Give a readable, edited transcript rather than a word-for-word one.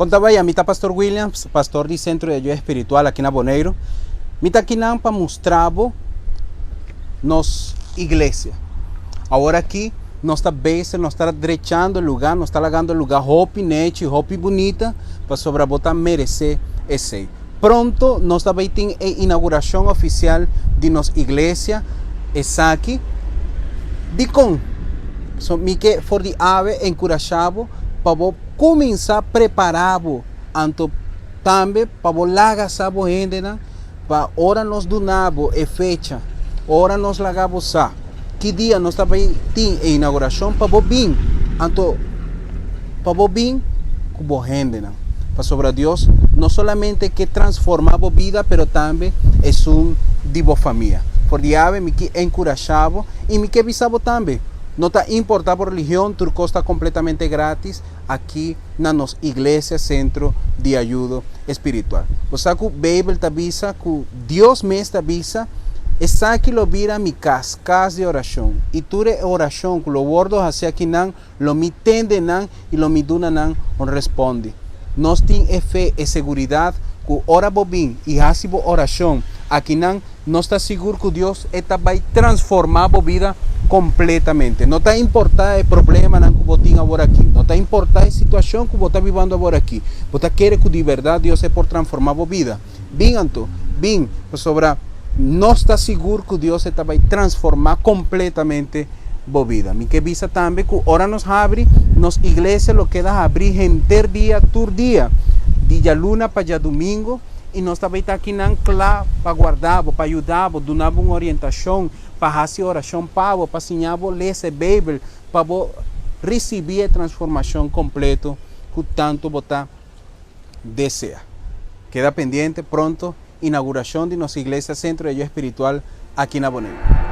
Kon ta bai? Mi ta Pastor Williams, pastor di Sentro di Ayuda Espiritual aki na Boneiru. Mi ta akinan pa mustra bo nos iglesia. Awor aki nos ta bezig, nos ta drechando e luga, nos ta lagando e luga hopi nechi, hopi bunita, pasobra bo ta meresé esei. Pronto nos ta bai tin e inaugurashon ofisial di nos iglesia. Esaki dikon? So mi ke for di awe enkurashá bo pa bo kuminsá prepará bo, anto tambe pa bo laga sa bo hendenan pa ora nos duna bo e fecha, ora nos laga bo sa ki dia nos ta bai tin e inaugurashon pa bo bin, anto pa bo bin ku bo hendenan. Pasobra Dios no solamente ke transformá bo bida pero tambe esun di bo famia. For di awe mi ke enkurashá bo i mi ke bisa bo tambe, no ta importá bo religion, tur kos ta kompletamente gratis aki na nos Iglesia Sentro di Ayudo Espiritual. Bo sa ku Beibel ta bisa ku Dios mes ta bisa, Esaki lo bira mi kas, kas di orashon, i tur e orashon ku lo wòrdu hasi akinan, Lo mi tende nan i lo mi duna nan un respondi. Nos tin e fe, e seguridat ku ora bo bin i hasi bo orashon akinan, nos ta sigur ku Dios e ta bai transformá bo bida kompletamente. No ta importá e problemanan ku bo tin aworakí, no ta importá e situashon ku bo ta bibando aworakí, bo ta kere ku di bèrdat Dios e por transformá bo bida. Bin anto, bin, pasobra nos ta sigur ku Dios e ta bai transformá kompletamente bo bida. Mi ke bisa tambe ku ora nos habri, nos iglesia lo keda habrí henter dia, tur dia, di djaluna pa djadumingu, i nos ta bai ta akinan kla pa guarda bo, pa yuda bo, duna bo un orientashon, pa hasi orashon pa bo, pa siña bo lesa e Beibel, pa bo risibí e transformashon kompleto ku tantu bo ta desea. Keda pendiente, pronto inauguracion di nos Iglesia Centro de Ayuda Espiritual aki na Boneiru.